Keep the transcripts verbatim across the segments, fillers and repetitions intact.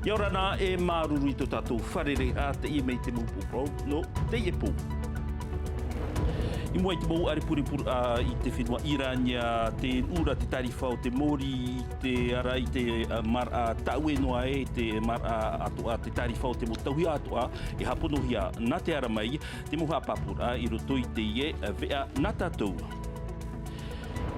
ʻIa ora na e māuruuru i tō tātou fārereiraʻa, teie mai te mau pūpō nō teie pō. I mua i te mau ʻarepurepuraʻa i te fenua Irānia, te nūnaʻa te tārifa o te mōrī i te ara i te, ā, maraʻa tāʻue noa e te maraʻa atoʻa, te tārifa o te mau tauihaʻa atoʻa e hāponohia nā te ara mai, te mau haʻapāpūraʻa i roto i teie, ā, veʻa nā tātou.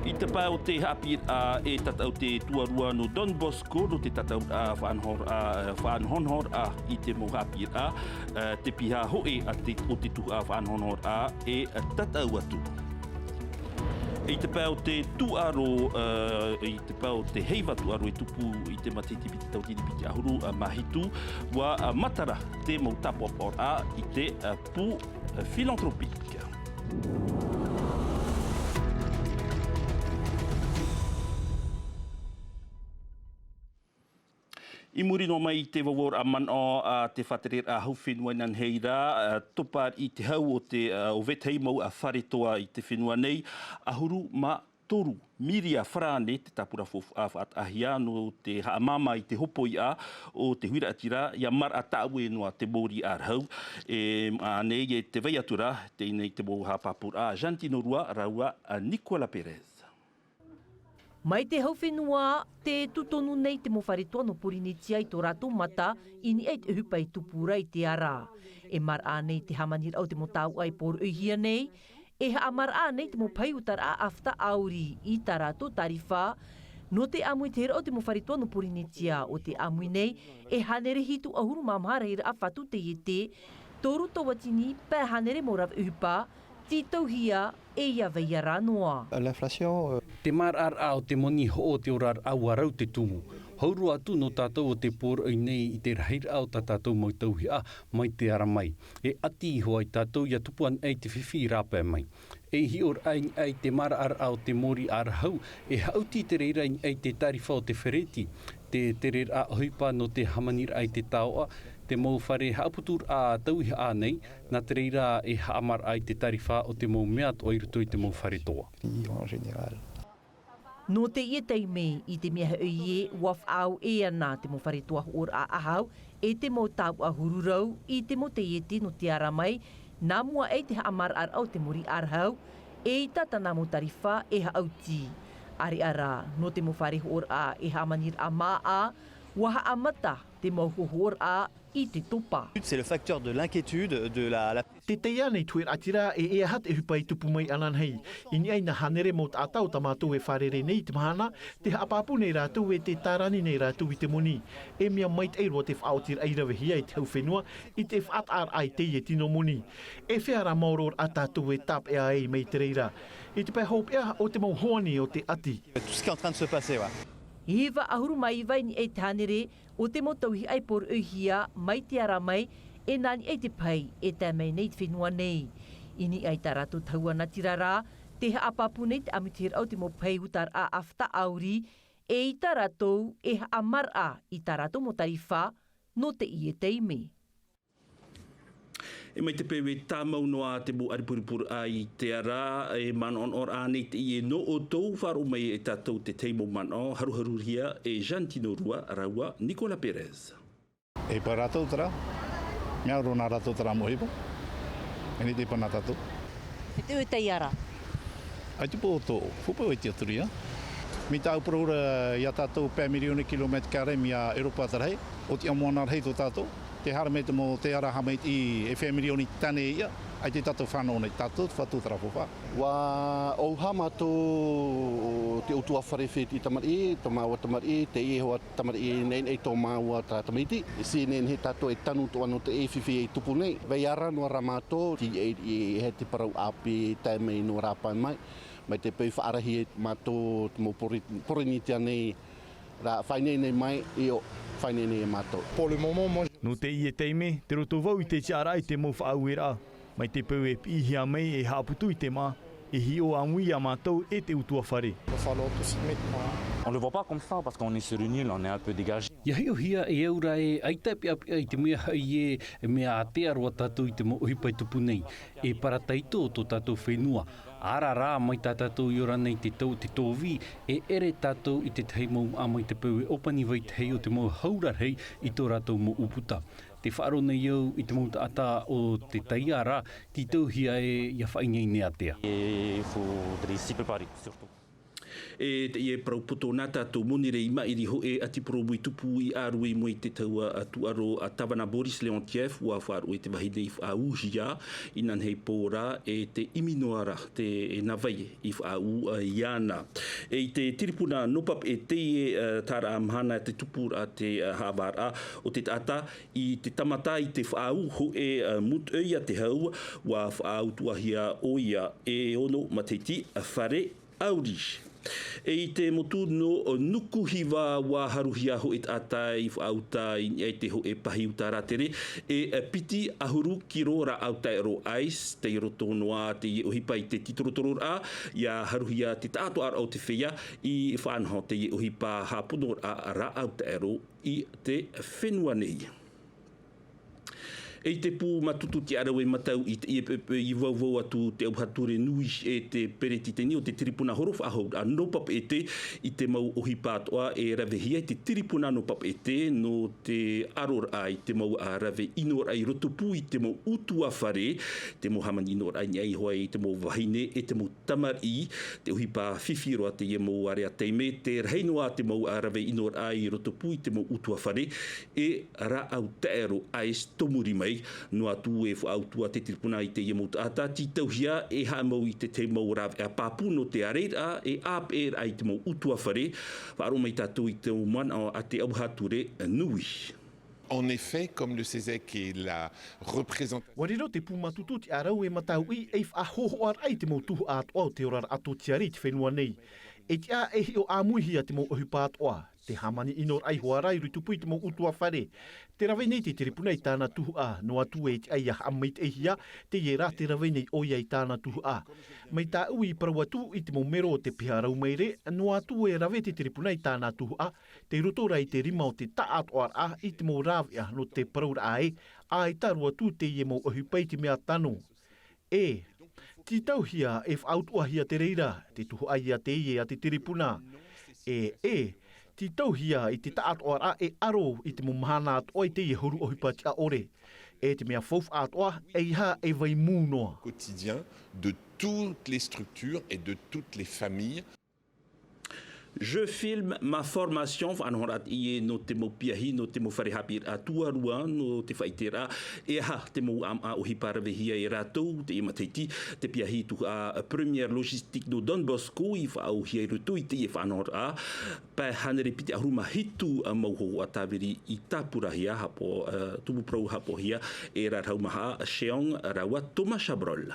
I te pae o te haʻapiʻiraʻa e tataʻu te tuarua nō Don Bosco, nō te tataʻuraʻa faʻanahoraʻa, faʻanahonahoraʻa i te mau haʻapiʻiraʻa, ā, te piha hōʻē a te, o te tuhaʻa faʻanahonahoraʻa e tataʻu atu. I te pae o te tūʻaro, ā, i te pae o te heiva tūʻaro e tupu i te matahiti piti tauatini piti ʻahuru, ā, mā hitu, ʻua, ā, matara te mau tāpaʻopaʻoraʻa i te, ā, pū, ā, philanthropique. I muri noa mai i te vauvau manaʻo a te faʻatereraʻa hau fenua inanahi ra, ā, topa i te hau o te, ā, o vetahi mau, ā, fare toa i te fenua nei, ʻahuru mā toru mīria farāne te tāpura faufaʻa faʻataʻahia nō te haʻamāmā i te hopoiʻa o te huiraʻatira ʻia maraʻa tāʻue noa te mōrī ʻārahau. E, ānei e te vai atu ra, teie nei te mau haʻapāpūraʻa a Jantino Rua rāua a Nicolas Perez. Mai te hau fenua, tē tūtonu nei te mau fare toa nō Porinetia i tō rātou mata i niʻa i te ʻohipa e tupu ra i te ara. E maraʻa nei te hāmaniraʻa o te mau tauʻa e poroʻihia nei, e haʻamaraʻa nei te mau pahi utaraʻa ʻāfata ʻāuri i tā rātou tārifa. Nō te ʻāmui i te heraʻa o te mau fare toa nō Porinetia, ʻo te ʻāmui nei e hānere hitu ʻahuru mā maha rahiraʻa fatu teiete, toru tauatini pae hānere mau rave ʻohipa, tītauhia e ʻia vai ra noa. L'inflation, euh, te maraʻaraʻa o te moni hoʻo, te oraraʻa ʻua rau te tumu. Hau roa atu nō tātou ʻo tē poroʻi nei i te rahiraʻa o tā tātou mau tauihaʻa mai te ara mai. E ʻati iho ai tātou ʻia tupu anaʻe i te fifi rāpae mai. E hiʻoraʻa i niʻa i te maraʻaraʻa o te mōrī ʻārahau, e haʻuti te reira i niʻa i te tārifa o te fereti, te tereraʻa ʻohipa nō te hāmaniraʻa i te taoʻa, te mau fare haʻaputuraʻa tauihaʻa nei, nā te reira e haʻamaraʻa i te tārifa o te mau mea atoʻa i roto i te mau fare toa. En général. Nō teie taime, i te mea hoʻi ē, ʻua faʻaau ʻē ana te mau fare toa hoʻoraʻa ʻāhau, e te mau tauʻa huru rau, i te mau teiete nō te ara mai, nā mua aʻe i te haʻamaraʻaraʻa o te mōrī ʻārahau, eʻita tāna mau tārifa e haʻuti. ʻAreʻa rā, nō te mau fare hoʻoraʻa e hāmaniraʻa māʻa, ʻua haʻamata te mau hohoʻaraʻa i te topa. C'est le facteur de l'inquiétude, de la, la Te tae ānei te huiraʻatira, e, e aha te ʻohipa e tupu mai ananahi? I niʻa i nā hānere mau taʻata o tā mātou e fārerei nei i te mahana, tē haʻapāpū nei rātou ē tē tārani nei rātou i te moni. E mea maitaʻi roa te faʻaotiraʻa i ravehia e te hau fenua i te faʻataʻaraʻa i teie tino moni. E fea rā mau oraraʻa tātou e tāpeʻa ai mai te reira? I te pae hopeʻa, ʻo te mau hoani o te ʻati. Tout ce qui est en train de se passer, ouais. Iva ʻahuru mā iva i niʻa i te hānere o te mau tauihaʻa e poroʻihia mai te ara mai, e nā niʻa i te pahi e tae mai nei i te fenua nei. I niʻa i tā rātou tahua natirara, tē haʻapāpū nei te ʻāmui i te heraʻa o te mau pahi utaraʻa ʻāfata ʻāuri, eʻita rātou e haʻamaraʻa i tā rātou mau tārifa nō teie taime. E mai te peu e tāmau noa te mau ʻarepurepuraʻa i te ara, e manaʻonaʻoraʻa nei teie nō ʻoutou, faʻaroʻo mai e tātou te tahi mau manaʻo, haruharuhia e Jantino Rua rāua Nicolas Perez. E ʻohipa rātou terā, mea ʻoro nā rātou terā mau ʻohipa, e nei te ʻohipa nā tātou. E te ʻoe tei ara. ʻAi te pō o tō, fōpō e te aturia. Mai tāʻu parau ra iā tātou pae mirioni kilomètre carré mai iā Europa te rahi, ʻo te moana rahi tō tātou. Te haere mai te mau, te ara haʻamaitaʻi e fea mirioni tāne ia, ʻaita tātou fānaʻo nei, tātou te fatu terā faufaʻa. ʻUa ʻauha mātou te ʻutuāfare fētiʻi tamariʻi, tō māua tamariʻi, teie hoʻi tamariʻi nei, nei tō māua terā tamaiti. E sī nei, nei tātou e tanu atoʻa nō te fifi e tupu nei. Vai ara noa rā mātou, teie, e, e, e te parau ʻāpī tae mai nō rāpae mai. Mai te peu faʻarahi e mātou te mau Pori-, Porinetia nei, rā, faʻaineine mai, ʻio, faʻaineine e mātou. Pour le moment, moi, je Nō teie taime, tē roto vau i te tiʻaraʻa i te mau faʻaueraʻa. Mai te peu e piʻihia mai e haʻaputu i te māʻa, e hiʻo ʻāmui iā mātou e te ʻutuāfare. Il va falloir tout s'y mettre, quoi. On le voit pas comme ça parce qu'on est sur une île, on est un peu dégagé. ʻIa hiʻohia e au ra ē, ʻaita e peʻapeʻa i te mea hoʻi ē, mea ātea roa tātou i te mau ʻohipa e tupu nei. E parataito tō tātou fenua, Ara rā, mai tā tātou i ora nei te tau, te tōvī, e ʻere tātou i te tahi mau maʻa mai te peu e ʻōpani vai tahi o te mau hau rarahi i tō rātou mau ʻūputa. Te faʻaroʻo nei au i te mau taʻata o te taiara, tītauhia e ia faʻaineine ātea. Il faudrait s'y préparer, surtout. E te ia parau poto nā tātou monirei maʻiri hoʻe ati poromu i tupu i ʻārue i mua i te taua a tūʻaro a Tavana Boris Leontiev, ua faʻaroʻo i te vahine i faʻaūhia i nānei pō rā e te ʻimi noa ra te e nā vai i faʻaū iāna. E i te tiripuna nō pape e te e tāraʻa mahana te tupuraʻa te haʻavāraʻa o te taʻata i te tamata i te faʻaū hoʻe mutoʻi a te hau, ua faʻautuahia ʻoia e ono matahiti fare auri. E i te motu nō Nukuhiva, ua haruhia hoʻe taʻata i faʻauta i niʻa i te hoʻe pahi uta rātere e piti ʻahuru kiro rāʻau taero ice, tei roto noa te ʻohipa i te titorotororaʻa ia haruhia te taʻatoʻaraʻa o te feiā i faʻanaho te ʻohipa haʻaponoraʻa rāʻau taero i te fenua nei. E i te pū mātutu tiʻarau e matau i te ʻiepeʻepe i vauvau atu te ʻauha ture nui e te peretiteni o te tiripuna horo faʻahou a nō pape e te i te mau ʻohipa atoʻa e ravehia i te tiripuna nō pape e te nō te ʻaroraʻa i te mau rave ʻinoraʻa i roto pū i te mau ʻutuāfare, te mau hāmani ʻinoraʻa i niʻa iho ai i te mau vahine e te mau tamariʻi. Te ʻohipa fifi roa teie mau area taime, te rahi noa te mau rave ʻinoraʻa i roto pū i te mau ʻutuāfare e rāʻau taero ice tō muri mai. Noa atu e faʻautua te tiripuna i teie mau taʻata tītauhia e haʻamau i te tahi mau raveʻa pāpū nō te āreiraʻa e ʻāpeʻeraʻa i te mau ʻutuāfare. Faʻaroʻo mai tātou i te manaʻo a te ʻauha ture nui. En effet, comme le CESEC est la représentation. Ua riro te pū mātutu tiʻarau e matauʻi ei faʻahōhoʻaraʻa i te mau tuhaʻa atoʻa o te oraraʻa tōtiare i te fenua nei. E tiʻa e hiʻo ʻāmuihia te mau ʻohipa atoʻa, te hāmani ʻinoraʻa i hoara i roto pū i te mau ʻutuāfare. Te rave nei te tiripuna i tāna tuhaʻa, noa atu e tiʻa ia haʻamaitaʻihia, teie rā te rave nei ʻoia i tāna tuhaʻa. Mai tāʻu i parau atu i te mau mero o te piha rau maire, noa atu e rave te tiripuna i tāna tuhaʻa, tei roto rā i te rima o te taʻatoʻaraʻa i te mau raveʻa nō te parauraʻa e, ʻaita roa atu teie mau ʻohipa i te mea tano. E, tītauhia e faʻautuahia te reira, te tuhaʻa ia teie a te tiripuna. E, e, tītauhia i te taʻatoʻaraʻa e ʻaro i te mau mahana atoʻa i teie huru ʻohipa tiʻa ʻore. E te mea faufaʻa atoʻa, ʻeiaha e vai mū noa. Quotidien de toutes les structures et de toutes les familles. Je filme ma formation, faʻanahoraʻa teie nō te mau piahi, nō te mau fare haʻapiʻiraʻa tuarua, nō te faʻaʻiteraʻa, e aha te mau ʻāmaʻa ʻohipa ravehia e rātou, teie matahiti, te piahi tuhaʻa Première Logistique nō Don Bosco, i faʻaauhia i roto i teie faʻanahoraʻa, pae hānere piti ʻahuru mā hitu mau hōhoʻa tāviri i tāpurahia, haʻapaʻo, ā, tumu parau haʻapaʻohia e Rarahau Maha, Sheong, rāua Thomas Chabrol.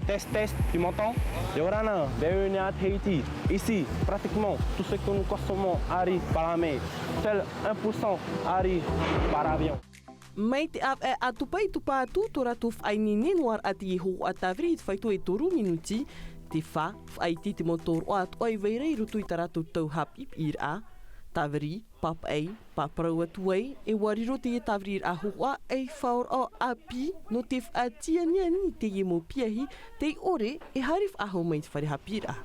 Test, test, tu m'entends ? Yorana, bienvenue à Tahiti. Ici, pratiquement, tout ce que nous consommons arrive par la mer. Seul un pour cent arrive par avion. Mai te ʻāvaʻe a Tupa i Tupa atu tō rātou faʻaineine noa raʻa teie hōhoʻa tāviri i te faito e toru minuti, te fā, faʻaʻite i te mau tōroʻa atoʻa e vai ra i roto i tā rātou tau haʻapiʻiraʻa, tāviri, pāpaʻi, pāparau atu ai, e ʻua riro teie tāviriraʻa hōhoʻa ei faʻaroʻo ʻāpī nō te faʻatianiani i teie mau piahi, tei ʻore e haere faʻahou mai i te fare haʻapiʻiraʻa.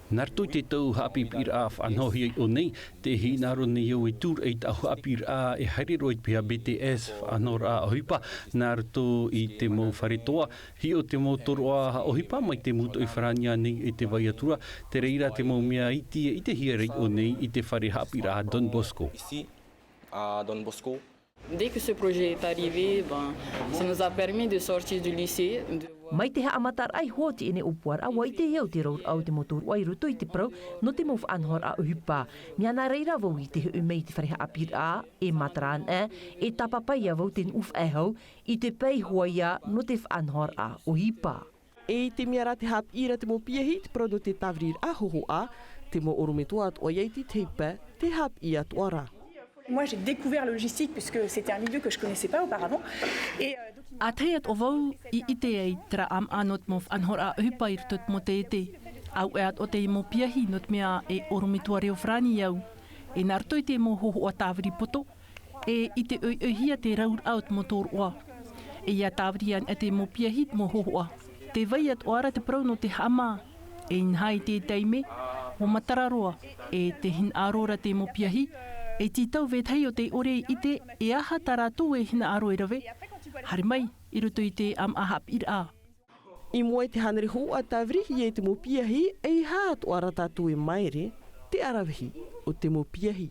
Nā roto i te tau haʻapiʻiraʻa faʻanahohia i ʻō nei, tē hinaʻaro nei au e tūraʻi i tāʻu haʻapiʻiraʻa e haere roa i te piha B T S faʻanahoraʻa ʻohipa, nā roto i te mau fare toa, hiʻo te mau tōroʻa ʻohipa mai te mūtoʻi Farāni nei i te vai atu ra, te reira te mau mea iti e ʻitehia ra i ʻō nei i te fare haʻapiʻiraʻa Don Bosco. Ici, à Don Bosco. Dès que ce projet est arrivé, ben, ça nous a permis de sortir du lycée, de voir. Mai te haʻamataraʻa iho o teie ʻōpuaraʻa, ʻua ʻite au te rauraʻa o te mau tōroʻa i roto i te parau nō te mau faʻanahoraʻa ʻohipa. Mea nā reira vau i te hoʻi mai i te fare haʻapiʻiraʻa, e matara ana, e tāpapaʻihia vau te nuʻu faʻehau, i te pae iho ā nō te faʻanahoraʻa ʻohipa. E i te mea rā te haʻapiʻi ra te mau piahi, te parau nō te tāviriraʻa hōhoʻa, te mau ʻorometua atoʻa ia i te teipa, te haʻapiʻi atoʻa ra. Moi, j'ai découvert le logistique puisque c'était un milieu que je connaissais pas auparavant. Et, euh, donc, il m'a... ʻA tahi atoʻa vau i ʻite ai terā ʻāmaʻa nō te mau faʻanahoraʻa ʻohipa i roto i te mau tētē. Auē atoʻa teie mau piahi nō te mea e ʻorometua reo Farāni au. E nā roto i te mau hōhoʻa tāviri poto, e ʻite ʻoiʻoihia te rauraʻa o te mau tōroʻa. E ʻia tāviri ana te mau piahi i te mau hōhoʻa. Tē vai atoʻa ra te parau nō te haʻamā. E inaha i te taime, ʻua matara roa, e te hinaʻaro ra te mau piahi, e tītau vetahi o te ʻore i ʻite, e aha tā rātou e hinaʻaro e rave. Haere mai, i roto i te ʻāmaʻa haʻapiʻiraʻa. I mua i te hānere hōʻē tāvirihia i te mau piahi, e aha atoʻa ra tātou e māere, te aravihi o te mau piahi.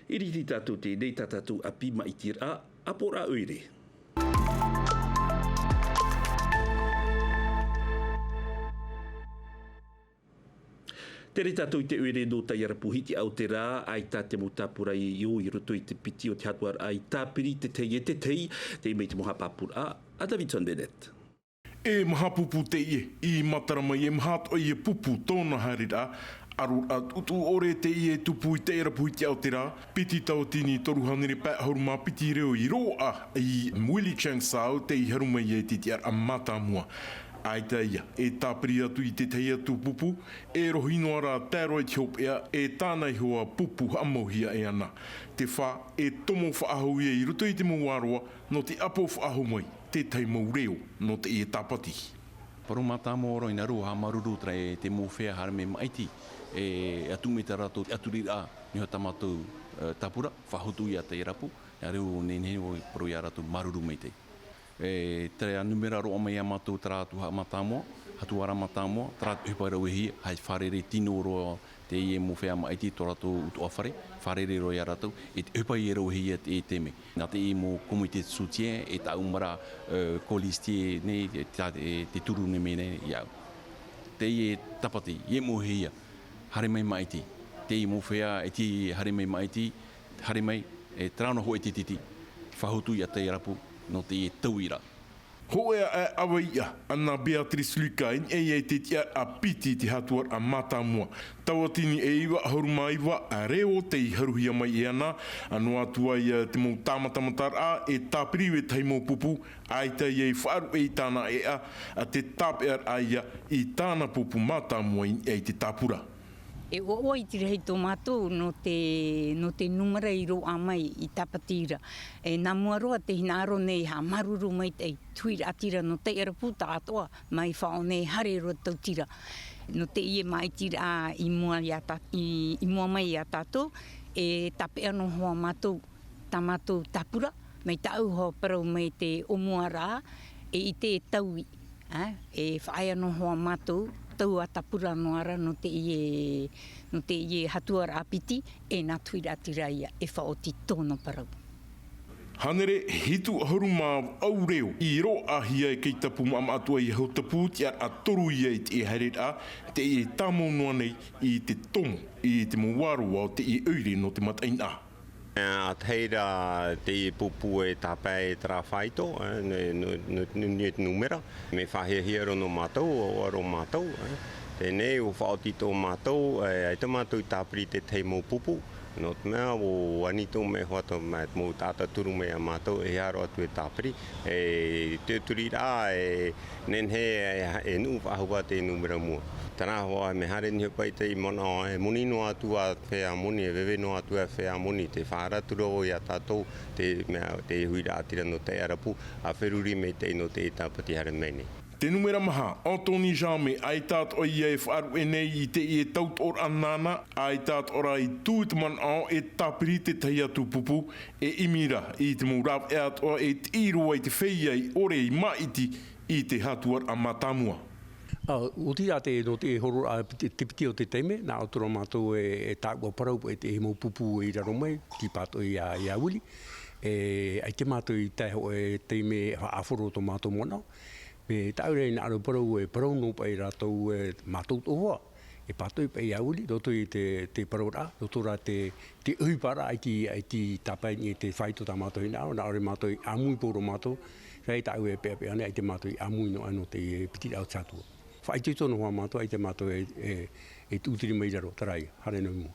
I riro tātou teie nei tā tātou ʻāpī māʻitiraʻa, ʻāpoʻoraʻa ʻoire. Tere tātou i te ʻoire nō Taiarapu Hitiʻa o te rā, ʻaita te mau tāpura i ō i roto i te piti o te hatuaraʻa i tāpiri te tahi e te tahi, tei mai te mau haʻapāpūraʻa, a Davidson Bennett. E maha pupu teie, i matara mai e maha atoʻa ia pupu tōna haereraʻa, ʻaroraʻa tuʻutuʻu ʻore teie e tupu i Taiarapu Hitiʻa o te rā, piti tauatini toru hānere pae ʻahuru mā piti reo i roaʻa i Willy Chang Sao tei haru mai ai te tiʻaraʻa mātāmua. ʻAita ia, e tāpiri atu i te tahi atu pupu, e rohi noa rā tae roa i te hopeʻa, e tāna iho ā pupu haʻamauhia e ana. Te fā, e tomo faʻahou ia i roto i te mau ʻāroa, nō te ʻapo faʻahou mai. Tētahi mau reo nō teie tāpati. Parau mātāmua roa i nā rua haʻamāuruuru terā e te mau feiā haere mai māʻiti, e atu mai tā rātou ʻaturiraʻa, nō tā mātou, e, tāpura, faʻahotu ia Taiarapu, nā reo nehenehe ʻoe parau ia rātou māuruuru maitaʻi. E, terā numera roa mai ia mātou terā atu haʻamātāmua, hatuaraʻa mātāmua, terā ʻohipa rave hia, haʻafārerei tino roa, teie mau feiā māʻiti tō rātou ʻutuʻa fare, fārerei roa ia rātou, e te ʻohipa ia rave hia teie taime. Nā teie mau comité de soutien, e tāʻu mara, e, colistier nei, e tā, e te turu nei mai nei iāʻu. Teie tāpati, e mau hia, haere mai māʻiti. Teie mau feiā, e te haere mai māʻiti, haere mai, e terā noa hōʻē te titi, faʻahotu ia Taiarapu, nō teie tauiraʻa. Hōʻē aʻe ʻāvaʻe iʻa, ana Beatrice Lucas i niʻa i te tiʻaraʻa piti i te hatuaraʻa mātāmua. Tauatini e iva ʻahuru mā iva reo tei haruhia mai e ana, ʻa noa atu ai ia te mau tāmatamataraʻa e tāpiri vetahi mau pupu, ʻaita ia i faʻaruʻe i tāna ʻēʻa, ʻa te tāpeʻaraʻa ia i tāna pupu mātāmua i niʻa i te tāpura. E ʻoaʻoa i te rahi tō mātou nō te, nō te numera i roaʻa mai i tāpati ra. E nā mua roa te hinaʻaro nei haʻamāuruuru maitaʻi, tuiraʻatira nō Taiarapu tāʻatoʻa, mai faʻaʻō nei haere roa tautira. Nō teie māʻitiraʻa i mua ia tā-, i, i mua mai ia tātou, e tāpeʻa noa hoʻi mātou, tā mātou tāpura, mai tāʻu hoʻi parau mai te ʻōmuaraʻa, e ʻite e taui, ā, e faʻaea noa hoʻi mātou, taua tāpura noa ra nō teie, nō teie hatuaraʻa piti, e nā tuiraʻatira ia, e faʻaoti tōna parau. Hānere hitu ʻahuru mā vaʻu reo i roaʻahia e Keitapu Maʻamaʻa Tuʻa i Ahu Tapu, tiʻaraʻa toru ia i teie haereraʻa, teie e tāmau noa nei i te tomo, i te mau ʻāroa o teie ʻoire nō te mataʻeinaʻa. ʻA tahi ra teie pupu e tāpae e terā faito, ā, nō, nō, nō, nō, nō te numera, mea faʻahiahia roa nō mātou, ʻoaʻoa roa mātou, ā. Teie nei, ʻua faʻaoti tō mātou, ā, ʻaita mātou i tāpiri te tahi mau pupu, nō te mea, ʻua ani tō mea hoʻi atu mā te mau taʻata turu mai ia mātou, e haro atu e tāpiri, e te turi rā, e nehenehe, e, e nuʻu faʻahou ā te numera mua. Terā hoʻi, mea haere nei hoʻi paʻi te manaʻo, e moni noa atu ā feiā moni, e veve noa atu ā feiā moni, tē faʻaara atu ra vau ia tātou, te mea, te huiraʻatira nō Taiarapu, ʻa feruri maitaʻi nō te tāpati haere mai nei. Te numera maha, Anthony Jaume, ʻaita atoʻa ia e faʻaruʻe nei i teie tautoʻoraʻa nāna, ʻaita atoʻa rā i tuʻu i te manaʻo e tāpiri te tahi atu pupu, e ʻimi ra i te mau rāveʻa atoʻa e tiʻi roa i te feiā i ʻore i māʻiti i te hatuaraʻa mātāmua. Ā, ʻoti rā te, nō te hororaʻa piti, te piti o te taime, nā ʻō atu ra mātou e, e tāʻua parau, e te mau pupu i raro mai, tīpātoʻi ia, ia Willy. E, ʻaita mātou i tae hōʻē taime e faʻahoro tō mātou manaʻo. Mea tāʻu rā i hinaʻaro parau, e parau noa paʻi rātou, e mātou atoʻa, e pātoʻi paʻi ia Willy, roto i te, te parauraʻa, roto rā te, te ʻohiparaʻa i te, i te tāpae nei te faito tā mātou hinaʻaro, nā ʻō ra mātou i ʻāmui pauroa mātou, rā i tāʻu e peʻapeʻa nei, ʻaita mātou i ʻāmui noa nō te pitiraʻa o te Atua. Faʻaitoito noa hoʻi mātou, ʻaita mātou e, e, e tūtiri mai i raro, terā ia, haere noa i mua.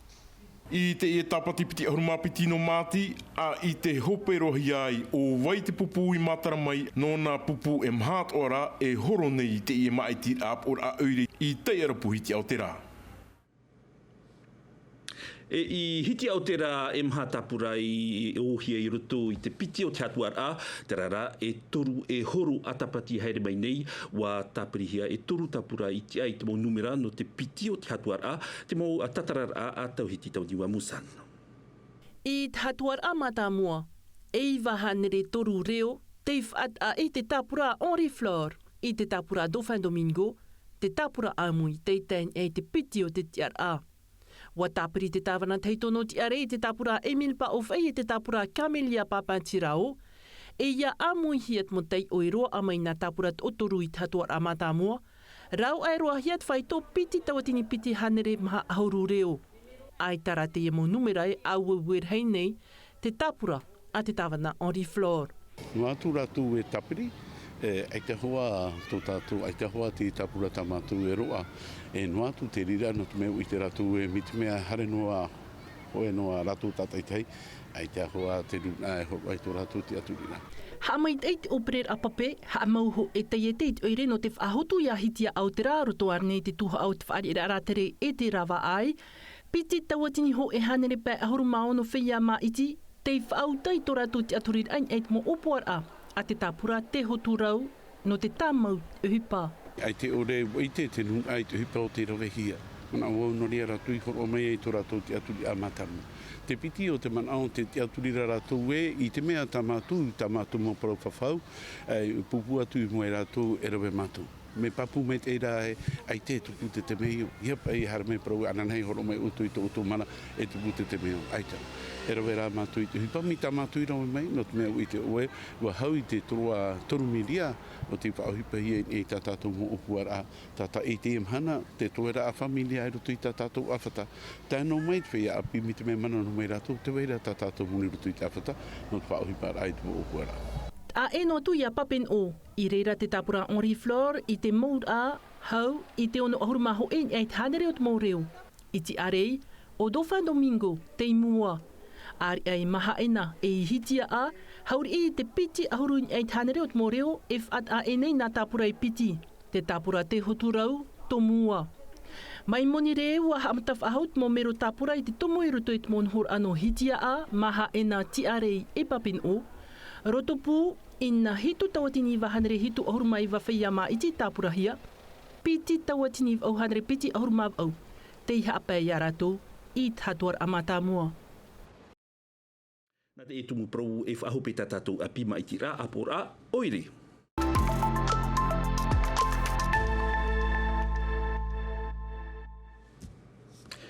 I teie tāpati piti ʻahuru mā piti nō Māti, ʻa i te hoperohia ai ʻo vai te pupu i matara mai, nō nā pupu e maha atoʻa rā e horo nei i teie māʻitiraʻa ʻāpoʻoraʻa ʻoire i Taiarapu Hitiʻa o te rā. E i Hitiaʻa o te rā e maha tāpura i ʻōhia i roto i te piti o te hatuaraʻa, terā rā e toru e horo ʻātapati haere mai nei, ua tāpirihia e toru tāpura i tiʻa i te mau numera nō te piti o te hatuaraʻa, te mau tātararaʻa a Tauhiti Tauniua Musan. I te hatuaraʻa mātāmua, e iva hānere toru reo, tei faʻataʻa i te tāpura Henri Flore, i te tāpura Dauphin Domingo, te tāpura ʻāmui tei tae i te piti o te tiʻaraʻa. Ua tāpiri te tāvana tahito nō Tiare i te tāpura Emile Paʻofei e te tāpura Camélia Papin-Tirao. E ia ʻāmuihia te mau taiʻo e roaʻa mai nā tāpura toʻotoru i te hatuaraʻa mātāmua. Rāua e roahia te faito piti tauatini piti hānere maha ʻahuru reo. ʻAita rā teie mau numera e ʻaueue rahi nei, te tāpura a te tāvana Henri Flore. Noa atu rātou e tāpiri, e, ʻaita hoʻi tō tātou, ʻaita hoʻi te tāpura tā mātou e roaʻa, e noa atu te reira nō te mea ʻua ʻite rātou e mai te mea haere noa, hōʻē noa rātou tātaitahi, ʻaita hoʻi te nūnaʻa e hōroʻa i tō rātou tiʻaturiraʻa. Haʻamaitaʻi te ʻōpereraʻa pape, haʻamau hōʻē taiete i te ʻoire nō te faʻahotu ia Hitiaʻa o te rā, roto ānei te tuhaʻa o te fāriʻiraʻa rātere e te rāvaʻai, piti tauatini hōʻē hānere pae ʻahuru mā ono feiā māʻiti, tei faʻaʻuta i tō rātou tiʻaturiraʻa i niʻa i te mau ʻōpuaraʻa a te tāpura Te Hotu Rau nō te tāmau ʻohipa. ʻAita ʻore ʻua ʻite te nūnaʻa i te ʻohipa o tei ravehia. Manaʻo au nō reira rātou i hōroʻa mai ai tō rātou tiʻaturiraʻa mātāmua. Te piti o te manaʻo te tiʻaturiraʻa rātou ē, i te mea tā mātou, tā mātou mau parau fafau, e pūpū atu i mua ia rātou e rave mātou. Mea pāpū maitaʻi rā ē, ʻaita e tupu te temeio. ʻIa paʻi haere mai parau ananahi hōroʻa mai ʻoutou i tō ʻoutou mana e tupu te temeio. ʻAita. E rave rā mātou i te ʻohipa, mai tā mātou i rave mai, nō te mea ʻua ʻite ʻoe, ʻua hau i te toru, toru miria, nō te faʻaʻohipahia i tā tātou mau ʻōpuaraʻa, tātaʻi i teie mahana, te toeraʻa fāmīlia i roto i tā tātou ʻāfata. Tae noa mai te feiā ʻāpī mai te mea mana noa mai rātou, tē vai ra tā tātou moni i roto i te ʻāfata, nō te faʻaʻohiparaʻa i te mau ʻōpuaraʻa. Taʻa ʻē noa atu ia Papeneʻo, i reira te tāpura Henri Flore i te mauraʻa, hau i te ono ʻahuru mā hōʻē i niʻa i te hānere o te mau reo. I Tiare, ʻo Dauphin Domingo, tei mua. ʻĀreʻa i Mahaena, e i Hitiaʻa, hauriʻi i te piti ʻahuru i niʻa i te hānere o te mau reo, e faʻataʻa ʻē nei nā tāpura e piti. Te tāpura Te Hotu Rau, tōmua. Mai Monirē, ʻua haʻamata faʻahou te mau mero tāpura i te tomo i roto i te mau nohoraʻa nō Hitiaʻa, Mahaena, Tiare, e Papeneʻo. Rotopū, i nā hitu tauatini iva hānere hitu ʻahuru mā iva feiā māʻiti tāpurahia. Piti tauatini vaʻu hānere piti ʻahuru mā vaʻu. Tei haʻapae ia rātou i te hatuaraʻa mātāmua. Nā te tumu parau e faʻahope tā tātou ʻāpī māʻitiraʻa, ʻāpoʻoraʻa, ʻoire.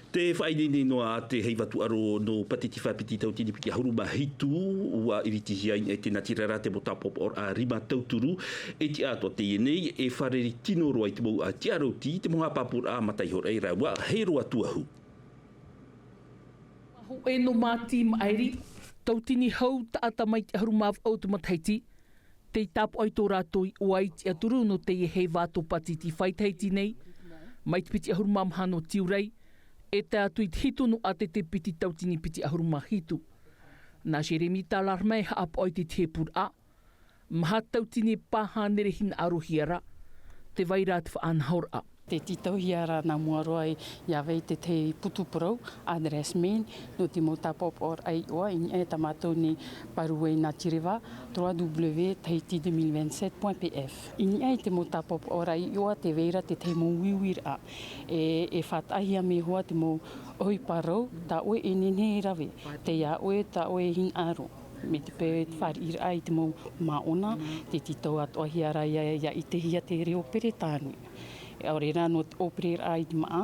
Te faʻaineine noa a te heiva tūʻaro nō Pātitifa piti tauatini piti ʻahuru mā hitu, ʻua iritihia i niʻa i te natirara te mau tāpaʻopaʻoraʻa rima tauturu, e tiʻa atoʻa teie nei, e fārerei tino roa i te mau tiʻaroti, te mau haʻapāpūraʻa mataʻi hoʻi rāua, hei roa tuahu. Hōʻē nō Māti Maʻiri, tautini hau taʻata mai te ʻahuru mā vaʻu o te matahiti, tei tāpaʻo ai tō rātou iʻoa i tiʻaturi nō teie heiva tō Pātitifa i Tahiti nei, mai te piti ʻahuru mā maha nō Tiurai, e tae atu i te hitu nō ʻĀtete piti tautini piti ʻahuru mā hitu. Nā Jeremy Talarme e haʻapaʻo i te tahi pūraʻa, maha tautini e pā hānere hinaʻarohia ra, tē vai ra te faʻanahoraʻa. Tē tītauhia ra nā mua roa i, ia vai te tahi putu parau, adresse mail, nō te mau tāpaʻopaʻoraʻa iʻoa, i niʻa i tā mātou nei parau natireva, trois W Tahiti deux mille vingt-sept point P F. I niʻa i te mau tāpaʻopaʻoraʻa iʻoa, tē vai ra te tahi mau uiuiraʻa. E, e faʻataʻahia mai hoʻi te mau ʻohipa rau, tā ʻoe e nehenehe e rave, tei iā ʻoe tā ʻoe e hinaʻaro. Mai te peu e te fāriʻiraʻa i te mau māʻona, tē tītau atoʻahia ra ia, ia ʻitehia te reo Peretāne. ʻAore rā nō te ʻōpereraʻa i te māʻa,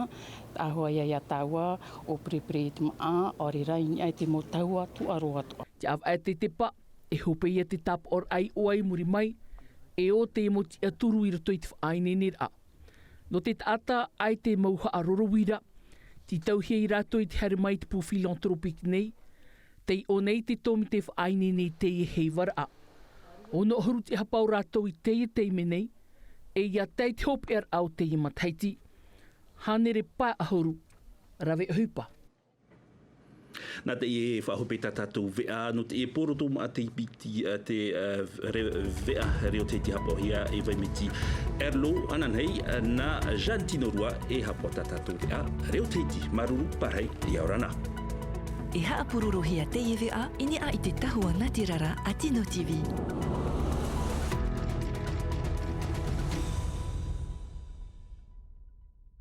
ʻaore ia, ia tāua, ʻōperepere i te māʻa, ʻaore rā i niʻa i te mau tahua tūʻaro atoʻa. Te ʻāvaʻe te tepa, e hope ia te tāpaʻoraʻa iʻoa i muri mai, e ʻo te mau tiʻaturi i roto i te faʻaineineraʻa. Nō te taʻata, ʻaita e mau haʻaroro uira, tītauhia ia rātou i te haere mai i te pū philanthropique nei, tei ʻō nei te tōmite faʻaineine i teie heivaraʻa. Ono ʻahuru te hapa o rātou i teie taime nei, e ia tae i te hopeʻaraʻa o teie matahiti, hānere pae ʻahuru rave ʻohipa. Nā teie faʻahope tā tātou veʻa, nō teie pō roto maʻa te piti, ā, te, ā, re-, veʻa Reo Tahiti haʻapaʻohia e Vaimiti Erlo, ananahi, ā, nā Jeanne Tinorua e haʻapaʻo tā tātou veʻa Reo Tahiti. Māuruuru, pārahi, ʻia ora na. E haʻapurorohia teie veʻa i niʻa i te tahua natirara a Tino TV.